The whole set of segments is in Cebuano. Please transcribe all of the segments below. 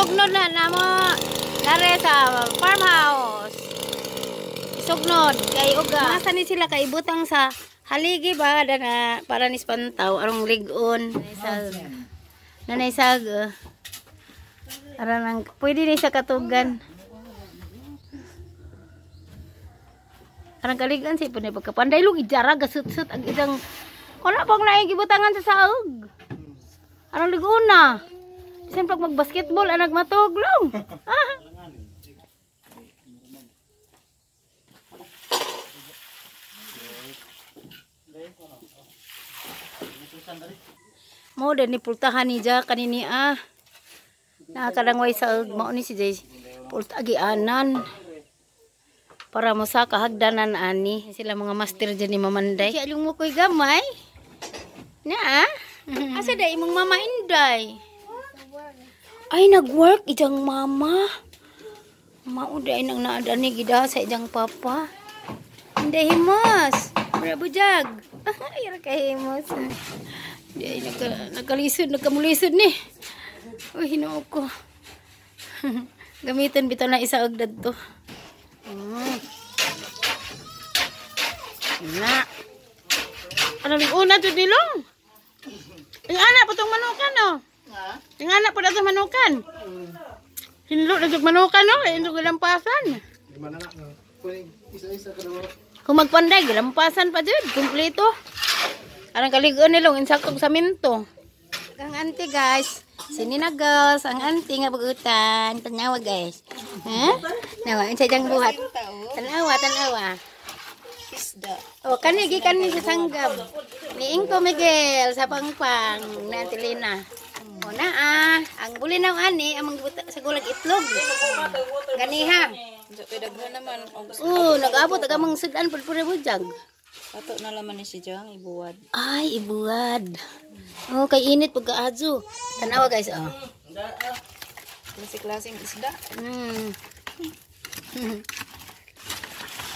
Isugnod na namo dare sa farmhouse. Isugnod kay uga. Masa ni sila kay ibutang sa haligi ba na para ni pantaw arong lig-on. Nanay sag. Aran ang pwede ni sa katugan. Arang kaligan si pwede pagkapanday lug ijara gasut-sut ang idang wala pang naigibutangan sa saog. Arang lig-on na. Bisan pag mag-basketball anag matuglong. Ah. Mo din ni pultahan ni ja kanini ah. Nakakalangway sa mao ni si Jay. Pulta gianan. Para mo sa kahagdanan ani sila mga master dyan ni Mamanday. Siya yung mo ko'y gamay. Na ah. Asa da imong mama Inday? Ay nagwork ijang mama. Mao day nang naadani gida sa ijang papa. Inday himos. Mura bujag. Ay ra kay himos. Di nagkalisod, nagkamulisod ni. Uy, hinuo ko. Gamitin bitaw na isa og dadto. Na. Ano ning una jud nilong? Ing ana po tong manukan no. Ing ana po datong manukan. Hinlo na jud manukan no, kay indog gilampasan. Isa-isa ka daw. Kung magpanday gilampasan pa jud, kumpleto. Arang kalig-on nilong insaktong sa minto. Ang auntie guys, sini na girls, ang auntie nga bugutan, tanawa guys. Ha? Nawa, unsa jang buhat? Tanawa, tanawa. Isda. O kani gikan ni sa sanggab. Niing ko Miguel sa pangpang na Auntie Lina. O na ah, ang bulinaw ani ang mangbuta sa gulag itlog. Ganiha. Kay daghan naman og Nag-abot aga mang sudan pud pud bujag. ato na laman ni si Jang ibuwad. Ay, ibuwad. Oh, kay init pagkaadyo. Tanawa guys, oh. Klase-klaseng isda.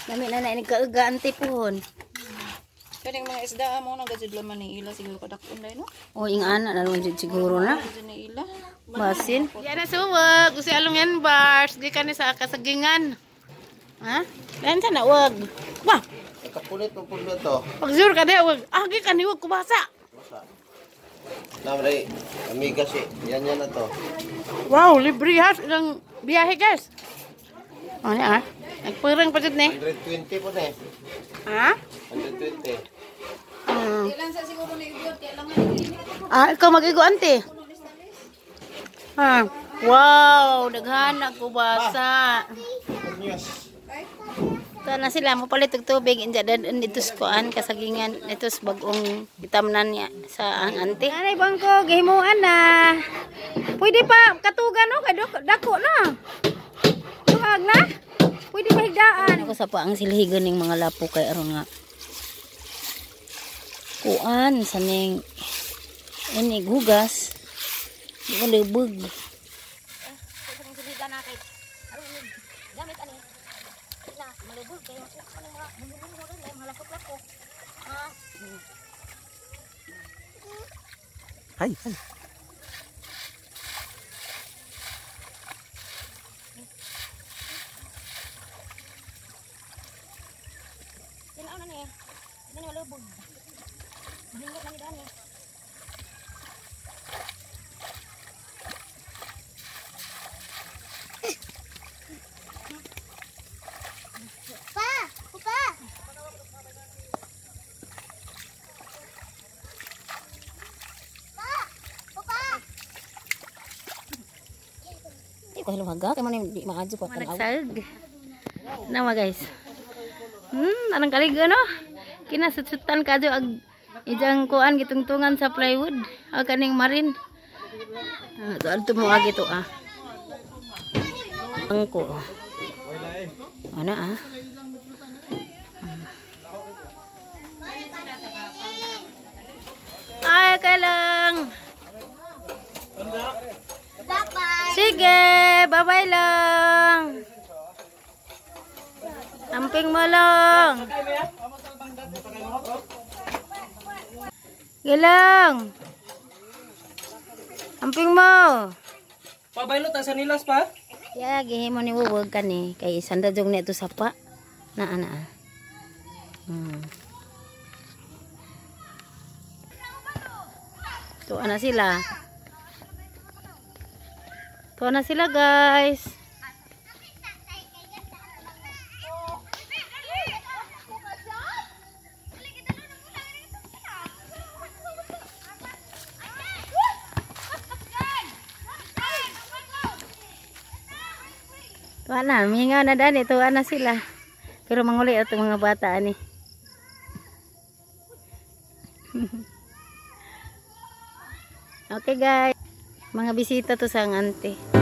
Dami na na nagkauga ante pohon. Kaning mga isda mo na gajud laman ni ila siguro kadak-on dai no. Oh, ing ana na naman jud siguro na. Gajud ni ila. Basin. Yan na suwag, usi along yan bars, gikan ni sa kasagingan. Ha? Yan sa na wag. Wah, Kapulit mo po to. pagsur ka di wag. Ah, gikan ni wag kubasa. Namre, amiga si. Yan yan na to. Wow, libre has ilang biyahe guys. Oh, ni ah. Nagpurang pa jud ni. 120 po na eh. Ha? 120. Ah, ikaw mag-igo ante. Ha. Wow, daghan ang kubasa. News. Ito na sila, mapalit og tubig inja dad dito sa kuan kasagingan dito sa bagong itamnan niya sa ang ante. Anay bangko gihimuan na. Pwede pa katugan no kay dako na. Duag na. Pwede pa higdaan. Ako sa pa ang silhigan ning mga lapo kay aron nga. Kuan sa ning inig hugas. Di ko lubog. Hay, hay. Di ko hiluhaga kay man di maadyo pa tanaw. Managsag. Nawa guys. Anong kaligo no? Kinasutsutan kadyo ag ijang kuan gitungtungan sa plywood. Ag kaning marin. Adto mo agi to ah. Angko. Ana ah. Ay, kailang. Sige, bye-bye lang. Amping mo lang. Gilang. Amping mo. Pabaylot ang sanilas pa. Ya, gihimo ni wuwag kani kay sanda jog ni ito sapa. Naa naa. Tuwa na sila. Tuwa na sila, guys. Tuwa na, mingaw na dani, tuwa na sila. Pero manguli ato mga bata ani. Okay guys, mga bisita to sa ang ante.